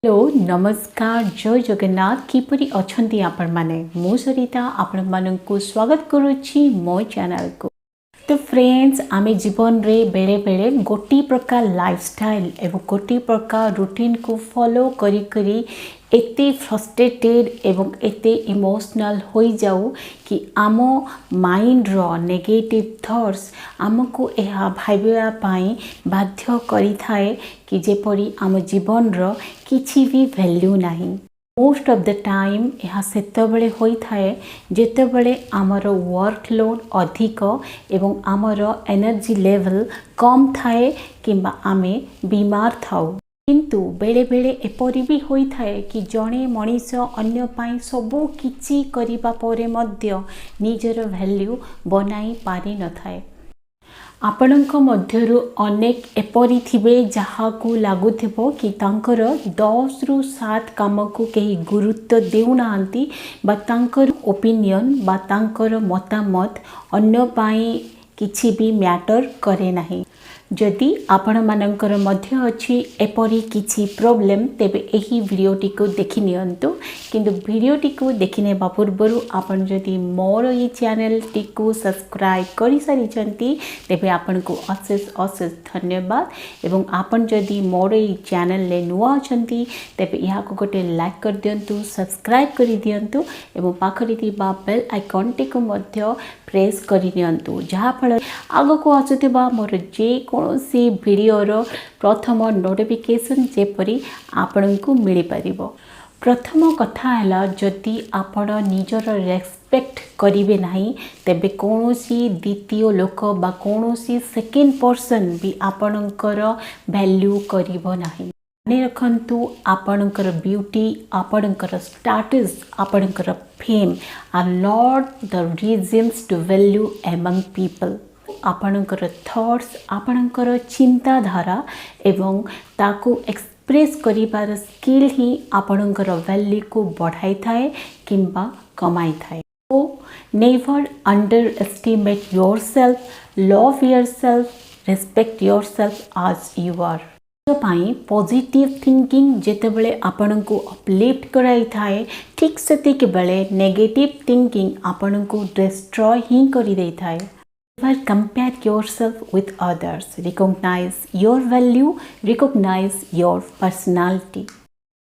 Hello, ନମସ୍କାର, ଜୟ ଜଗନ୍ନାଥ। କିପରି ଅଛନ୍ତି ଆପଣମାନେ? ମୁଁ ସରିତା ଆପଣମାନଙ୍କୁ ସ୍ୱାଗତ କରୁଛି ମୋ ଚ୍ୟାନେଲକୁ। ତ ଫ୍ରେଣ୍ଡସ୍, ଆମେ ଜୀବନରେ ବେଳେବେଳେ ଗୋଟିଏ ପ୍ରକାର ଲାଇଫଷ୍ଟାଇଲ୍ ଏବଂ ଗୋଟିଏ ପ୍ରକାର ରୁଟିନ୍କୁ ଫଲୋ କରି କରି ଏତେ ଫ୍ରଷ୍ଟ୍ରେଟେଡ଼୍ ଏବଂ ଏତେ ଇମୋସନାଲ୍ ହୋଇଯାଉ କି ଆମ ମାଇଣ୍ଡର ନେଗେଟିଭ୍ ଥଟ୍ସ ଆମକୁ ଏହା ଭାବିବା ପାଇଁ ବାଧ୍ୟ କରିଥାଏ କି ଯେପରି ଆମ ଜୀବନର କିଛି ବି ଭ୍ୟାଲ୍ୟୁ ନାହିଁ। ମୋଷ୍ଟ ଅଫ୍ the time ଏହା ସେତେବେଳେ ହୋଇଥାଏ, ଯେତେବେଳେ ଆମର ୱାର୍କଲୋଡ଼୍ ଅଧିକ ଏବଂ ଆମର ଏନର୍ଜି ଲେଭେଲ୍ କମ୍ ଥାଏ କିମ୍ବା ଆମେ ବିମାର ଥାଉ। କିନ୍ତୁ ବେଳେବେଳେ ଏପରି ବି ହୋଇଥାଏ କି ଜଣେ ମଣିଷ ଅନ୍ୟ ପାଇଁ ସବୁ କିଛି କରିବା ପରେ ମଧ୍ୟ ନିଜର ଭ୍ୟାଲ୍ୟୁ ବନାଇ ପାରିନଥାଏ। ଆପଣଙ୍କ ମଧ୍ୟରୁ ଅନେକ ଏପରି ଥିବେ, ଯାହାକୁ ଲାଗୁଥିବ କି ତାଙ୍କର 10ରୁ 7 କାମକୁ କେହି ଗୁରୁତ୍ୱ ଦେଉନାହାନ୍ତି ବା ତାଙ୍କର ଓପିନିଅନ୍ ବା ତାଙ୍କର ମତାମତ ଅନ୍ୟ ପାଇଁ କିଛି ବି ମ୍ୟାଟର୍ କରେ ନାହିଁ। ଯଦି ଆପଣମାନଙ୍କର ମଧ୍ୟ ଅଛି ଏପରି କିଛି ପ୍ରୋବ୍ଲେମ୍, ତେବେ ଏହି ଭିଡ଼ିଓଟିକୁ ଦେଖିନିଅନ୍ତୁ। କିନ୍ତୁ ଭିଡ଼ିଓଟିକୁ ଦେଖିନେବା ପୂର୍ବରୁ ଆପଣ ଯଦି ମୋର ଏହି ଚ୍ୟାନେଲଟିକୁ ସବସ୍କ୍ରାଇବ୍ କରିସାରିଛନ୍ତି, ତେବେ ଆପଣଙ୍କୁ ଅଶେଷ ଅଶେଷ ଧନ୍ୟବାଦ। ଏବଂ ଆପଣ ଯଦି ମୋର ଏହି ଚ୍ୟାନେଲରେ ନୂଆ ଅଛନ୍ତି, ତେବେ ଏହାକୁ ଗୋଟେ ଲାଇକ୍ କରିଦିଅନ୍ତୁ, ସବସ୍କ୍ରାଇବ୍ କରିଦିଅନ୍ତୁ ଏବଂ ପାଖରେ ଥିବା ବେଲ୍ ଆଇକନ୍ଟିକୁ ମଧ୍ୟ ପ୍ରେସ୍ କରିନିଅନ୍ତୁ, ଯାହାଫଳରେ ଆଗକୁ ଆସୁଥିବା ମୋର ଯେକୌଣସି ଭିଡ଼ିଓର ପ୍ରଥମ ନୋଟିଫିକେସନ୍ ଯେପରି ଆପଣଙ୍କୁ ମିଳିପାରିବ। ପ୍ରଥମ କଥା ହେଲା, ଯଦି ଆପଣ ନିଜର ରେସ୍ପେକ୍ଟ କରିବେ ନାହିଁ, ତେବେ କୌଣସି ଦ୍ୱିତୀୟ ଲୋକ ବା କୌଣସି ସେକେଣ୍ଡ ପର୍ସନ୍ ବି ଆପଣଙ୍କର ଭ୍ୟାଲ୍ୟୁ କରିବ ନାହିଁ। ମନେ ରଖନ୍ତୁ, ଆପଣଙ୍କର ବ୍ୟୁଟି, ଆପଣଙ୍କର ଷ୍ଟାଟସ୍, ଆପଣଙ୍କର fame are not the reasons to value among people. ଆପଣଙ୍କର ଥଟ୍ସ, ଆପଣଙ୍କର ଚିନ୍ତାଧାରା ଏବଂ ତାକୁ ଏକ୍ସପ୍ରେସ୍ କରିବାର ସ୍କିଲ୍ ହିଁ ଆପଣଙ୍କର ଭ୍ୟାଲ୍ୟୁକୁ ବଢ଼ାଇଥାଏ କିମ୍ବା କମାଇଥାଏ। So never underestimate yourself, love yourself, respect yourself as you are. ପାଇଁ ପଜିଟିଭ୍ ଥିଙ୍କିଂ ଯେତେବେଳେ ଆପଣଙ୍କୁ ଅପଲିଫ୍ଟ କରାଇଥାଏ, ଠିକ୍ ସେତିକି ବେଳେ ନେଗେଟିଭ୍ ଥିଙ୍କିଂ ଆପଣଙ୍କୁ ଡିଷ୍ଟ୍ରୟ ହିଁ କରିଦେଇଥାଏ। Never compare yourself with others. Recognize your value, recognize your personality.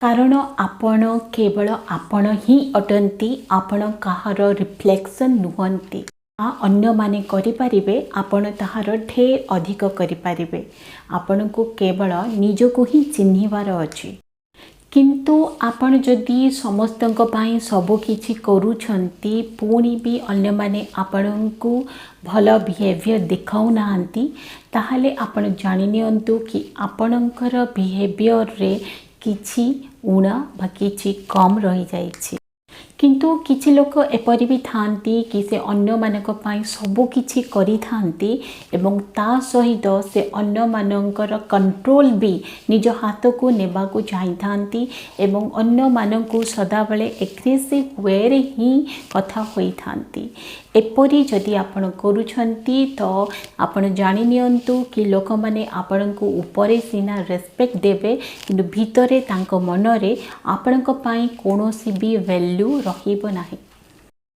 କାରଣ ଆପଣ କେବଳ ଆପଣ ହିଁ ଅଟନ୍ତି, ଆପଣ କାହାର ରିଫ୍ଲେକ୍ସନ୍ ନୁହନ୍ତି। ତାହା ଅନ୍ୟମାନେ କରିପାରିବେ, ଆପଣ ତାହାର ଢେର ଅଧିକ କରିପାରିବେ। ଆପଣଙ୍କୁ କେବଳ ନିଜକୁ ହିଁ ଚିହ୍ନିବାର ଅଛି। କିନ୍ତୁ ଆପଣ ଯଦି ସମସ୍ତଙ୍କ ପାଇଁ ସବୁ କିଛି କରୁଛନ୍ତି, ପୁଣି ବି ଅନ୍ୟମାନେ ଆପଣଙ୍କୁ ଭଲ ବିହେଭିଅର୍ ଦେଖାଉନାହାନ୍ତି, ତାହେଲେ ଆପଣ ଜାଣିନିଅନ୍ତୁ କି ଆପଣଙ୍କର ବିହେଭିଅର୍ରେ କିଛି ଊଣା ବା କିଛି କମ୍ ରହିଯାଇଛି। କିନ୍ତୁ କିଛି ଲୋକ ଏପରି ବି ଥାଆନ୍ତି କି ସେ ଅନ୍ୟମାନଙ୍କ ପାଇଁ ସବୁ କିଛି କରିଥାନ୍ତି ଏବଂ ତା ସହିତ ସେ ଅନ୍ୟମାନଙ୍କର କଣ୍ଟ୍ରୋଲ ବି ନିଜ ହାତକୁ ନେବାକୁ ଚାହିଁଥାନ୍ତି ଏବଂ ଅନ୍ୟମାନଙ୍କୁ ସଦାବେଳେ ଏଗ୍ରେସିଭ୍ ୱେରେ ହିଁ କଥା ହୋଇଥାନ୍ତି। ଏପରି ଯଦି ଆପଣ କରୁଛନ୍ତି, ତ ଆପଣ ଜାଣିନିଅନ୍ତୁ କି ଲୋକମାନେ ଆପଣଙ୍କୁ ଉପରେ ସିନା ରେସ୍ପେକ୍ଟ ଦେବେ, କିନ୍ତୁ ଭିତରେ ତାଙ୍କ ମନରେ ଆପଣଙ୍କ ପାଇଁ କୌଣସି ବି ଭ୍ୟାଲ୍ୟୁ ରହିବ ନାହିଁ।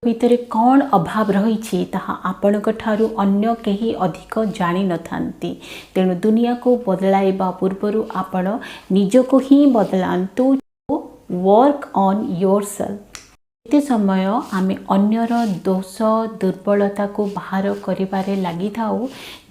ଭିତରେ କ'ଣ ଅଭାବ ରହିଛି, ତାହା ଆପଣଙ୍କ ଠାରୁ ଅନ୍ୟ କେହି ଅଧିକ ଜାଣିନଥାନ୍ତି। ତେଣୁ ଦୁନିଆକୁ ବଦଳାଇବା ପୂର୍ବରୁ ଆପଣ ନିଜକୁ ହିଁ ବଦଳାନ୍ତୁ। Work on yourself. ଏତେ ସମୟ ଆମେ ଅନ୍ୟର ଦୋଷ ଦୁର୍ବଳତାକୁ ବାହାର କରିବାରେ ଲାଗିଥାଉ,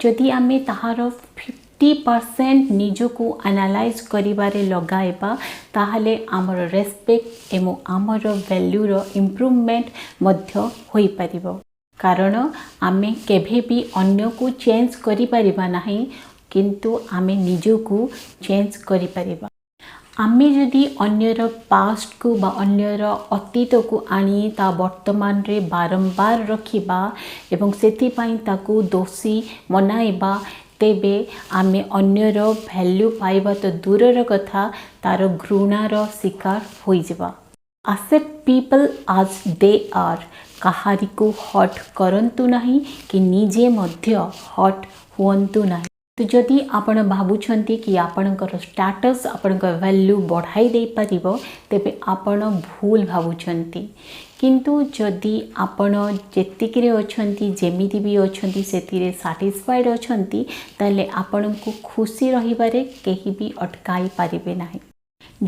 ଯଦି ଆମେ ତାହାର 50% ନିଜକୁ ଆନାଲାଇଜ୍ କରିବାରେ ଲଗାଇବା, ତାହେଲେ ଆମର ରେସ୍ପେକ୍ଟ ଏବଂ ଆମର ଭ୍ୟାଲ୍ୟୁର ଇମ୍ପ୍ରୁଭମେଣ୍ଟ ମଧ୍ୟ ହୋଇପାରିବ। କାରଣ ଆମେ କେବେ ବି ଅନ୍ୟକୁ ଚେଞ୍ଜ କରିପାରିବା ନାହିଁ, କିନ୍ତୁ ଆମେ ନିଜକୁ ଚେଞ୍ଜ କରିପାରିବା। ଆମେ ଯଦି ଅନ୍ୟର ପାଷ୍ଟକୁ ବା ଅନ୍ୟର ଅତୀତକୁ ଆଣି ତା ବର୍ତ୍ତମାନରେ ବାରମ୍ବାର ରଖିବା ଏବଂ ସେଥିପାଇଁ ତାକୁ ଦୋଷୀ ମନାଇବା, ତେବେ ଆମେ ଅନ୍ୟର ଭ୍ୟାଲ୍ୟୁ ପାଇବା ତ ଦୂରର କଥା, ତାର ଘୃଣାର ଶିକାର ହୋଇଯିବା। Accept people as they are. କାହାରିକୁ ହର୍ଟ କରନ୍ତୁ ନାହିଁ କି ନିଜେ ମଧ୍ୟ ହର୍ଟ ହୁଅନ୍ତୁ ନାହିଁ। ତ ଯଦି ଆପଣ ଭାବୁଛନ୍ତି କି ଆପଣଙ୍କର ଷ୍ଟାଟସ୍ ଆପଣଙ୍କ ଭ୍ୟାଲ୍ୟୁ ବଢ଼ାଇ ଦେଇପାରିବ, ତେବେ ଆପଣ ଭୁଲ ଭାବୁଛନ୍ତି। କିନ୍ତୁ ଯଦି ଆପଣ ଯେତିକିରେ ଅଛନ୍ତି, ଯେମିତି ବି ଅଛନ୍ତି, ସେଥିରେ ସାଟିସ୍ଫାଏଡ଼୍ ଅଛନ୍ତି, ତାହେଲେ ଆପଣଙ୍କୁ ଖୁସି ରହିବାରେ କେହି ବି ଅଟକାଇ ପାରିବେ ନାହିଁ।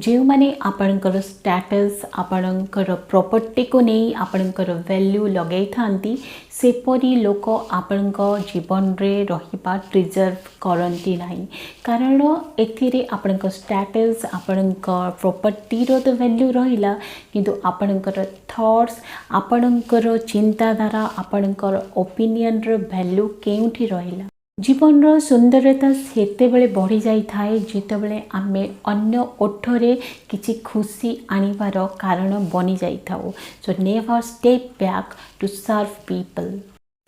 ଯେଉଁମାନେ ଆପଣଙ୍କର ଷ୍ଟାଟସ୍, ଆପଣଙ୍କର ପ୍ରପର୍ଟିକୁ ନେଇ ଆପଣଙ୍କର ଭ୍ୟାଲ୍ୟୁ ଲଗାଇଥାନ୍ତି, ସେପରି ଲୋକ ଆପଣଙ୍କ ଜୀବନରେ ରହିବା ଡିଜର୍ଭ କରନ୍ତି ନାହିଁ। କାରଣ ଏଥିରେ ଆପଣଙ୍କ ଷ୍ଟାଟସ୍, ଆପଣଙ୍କ ପ୍ରପର୍ଟିର ତ ଭ୍ୟାଲ୍ୟୁ ରହିଲା, କିନ୍ତୁ ଆପଣଙ୍କର ଥଟ୍ସ, ଆପଣଙ୍କର ଚିନ୍ତାଧାରା, ଆପଣଙ୍କର ଓପିନିଅନ୍ର ଭ୍ୟାଲ୍ୟୁ କେଉଁଠି ରହିଲା? ଜୀବନର ସୁନ୍ଦରତା ସେତେବେଳେ ବଢ଼ିଯାଇଥାଏ, ଯେତେବେଳେ ଆମେ ଅନ୍ୟ ଓଠରେ କିଛି ଖୁସି ଆଣିବାର କାରଣ ବନିଯାଇଥାଉ। So never step back to serve people.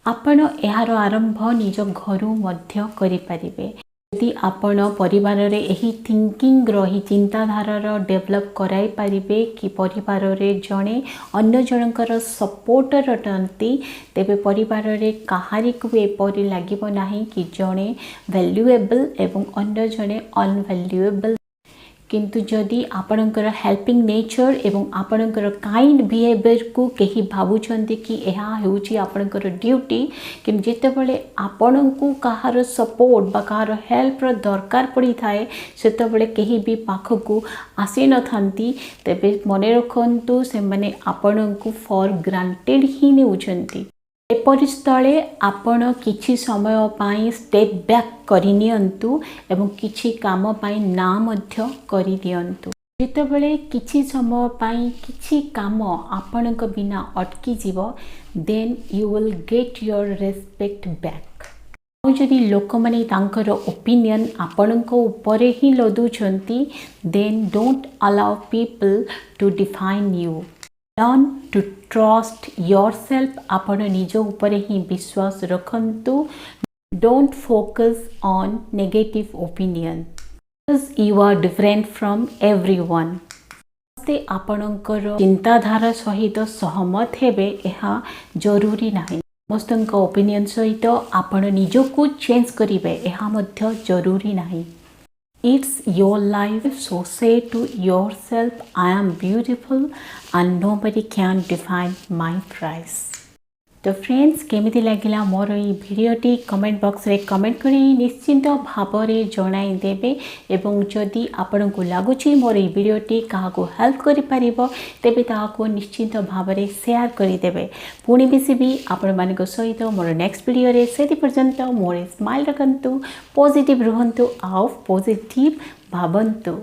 ଆପଣ ଏହାର ଆରମ୍ଭ ନିଜ ଘରୁ ମଧ୍ୟ କରିପାରିବେ। ଯଦି ଆପଣ ପରିବାରରେ ଏହି ଥିଙ୍କିଙ୍ଗର, ଏହି ଚିନ୍ତାଧାରାର ଡେଭଲପ୍ କରାଇ ପାରିବେ କି ପରିବାରରେ ଜଣେ ଅନ୍ୟ ଜଣଙ୍କର ସପୋର୍ଟର ଅଟନ୍ତି, ତେବେ ପରିବାରରେ କାହାରିକୁ ବି ଏପରି ଲାଗିବ ନାହିଁ କି ଜଣେ ଭ୍ୟାଲୁଏବଲ୍ ଏବଂ ଅନ୍ୟ ଜଣେ ଅନଭ୍ୟାଲୁଏବଲ୍। କିନ୍ତୁ ଯଦି ଆପଣଙ୍କର ହେଲ୍ପିଂ ନେଚର୍ ଏବଂ ଆପଣଙ୍କର କାଇଣ୍ଡ ବିହେଭିଅରକୁ କେହି ଭାବୁଛନ୍ତି କି ଏହା ହେଉଛି ଆପଣଙ୍କର ଡ୍ୟୁଟି, କିନ୍ତୁ ଯେତେବେଳେ ଆପଣଙ୍କୁ କାହାର ସପୋର୍ଟ ବା କାହାର ହେଲ୍ପର ଦରକାର ପଡ଼ିଥାଏ, ସେତେବେଳେ କେହି ବି ପାଖକୁ ଆସିନଥାନ୍ତି, ତେବେ ମନେ ରଖନ୍ତୁ, ସେମାନେ ଆପଣଙ୍କୁ ଫର୍ ଗ୍ରାଣ୍ଟେଡ଼ ହିଁ ନେଉଛନ୍ତି। ଏପରି ସ୍ଥଳେ ଆପଣ କିଛି ସମୟ ପାଇଁ ଷ୍ଟେପ୍ ବ୍ୟାକ୍ କରିନିଅନ୍ତୁ ଏବଂ କିଛି କାମ ପାଇଁ ନା ମଧ୍ୟ କରିଦିଅନ୍ତୁ। ଯେତେବେଳେ କିଛି ସମୟ ପାଇଁ କିଛି କାମ ଆପଣଙ୍କ ବିନା ଅଟକିଯିବ, then you will get your respect back. ଆଉ ଯଦି ଲୋକମାନେ ତାଙ୍କର ଓପିନିଅନ୍ ଆପଣଙ୍କ ଉପରେ ହିଁ ଲଦୁଛନ୍ତି, then don't allow people to define you. Learn to trust yourself. ଆପଣ ନିଜ ଉପରେ ହିଁ ବିଶ୍ୱାସ ରଖନ୍ତୁ। Don't focus on negative opinion. You are different from everyone. ସମସ୍ତେ ଆପଣଙ୍କର ଚିନ୍ତାଧାରା ସହିତ ସହମତ ହେବେ, ଏହା ଜରୁରୀ ନାହିଁ। ସମସ୍ତଙ୍କ ଓପିନିଅନ୍ ସହିତ ଆପଣ ନିଜକୁ ଚେଞ୍ଜ କରିବେ, ଏହା ମଧ୍ୟ ଜରୁରୀ ନାହିଁ। It's your life, so say to yourself, "I am beautiful and nobody can define my price." ତ ଫ୍ରେଣ୍ଡସ୍, କେମିତି ଲାଗିଲା ମୋର ଏଇ ଭିଡ଼ିଓଟି, କମେଣ୍ଟ ବକ୍ସରେ କମେଣ୍ଟ କରି ନିଶ୍ଚିନ୍ତ ଭାବରେ ଜଣାଇଦେବେ। ଏବଂ ଯଦି ଆପଣଙ୍କୁ ଲାଗୁଛି ମୋର ଏଇ ଭିଡ଼ିଓଟି କାହାକୁ ହେଲ୍ପ କରିପାରିବ, ତେବେ ତାହାକୁ ନିଶ୍ଚିନ୍ତ ଭାବରେ ସେୟାର କରିଦେବେ। ପୁଣି ମିଶିବି ଆପଣମାନଙ୍କ ସହିତ ମୋର ନେକ୍ସଟ ଭିଡ଼ିଓରେ। ସେଥି ପର୍ଯ୍ୟନ୍ତ ମୋର ସ୍ମାଇଲ୍ ରଖନ୍ତୁ, ପଜିଟିଭ୍ ରୁହନ୍ତୁ ଆଉ ପଜିଟିଭ୍ ଭାବନ୍ତୁ।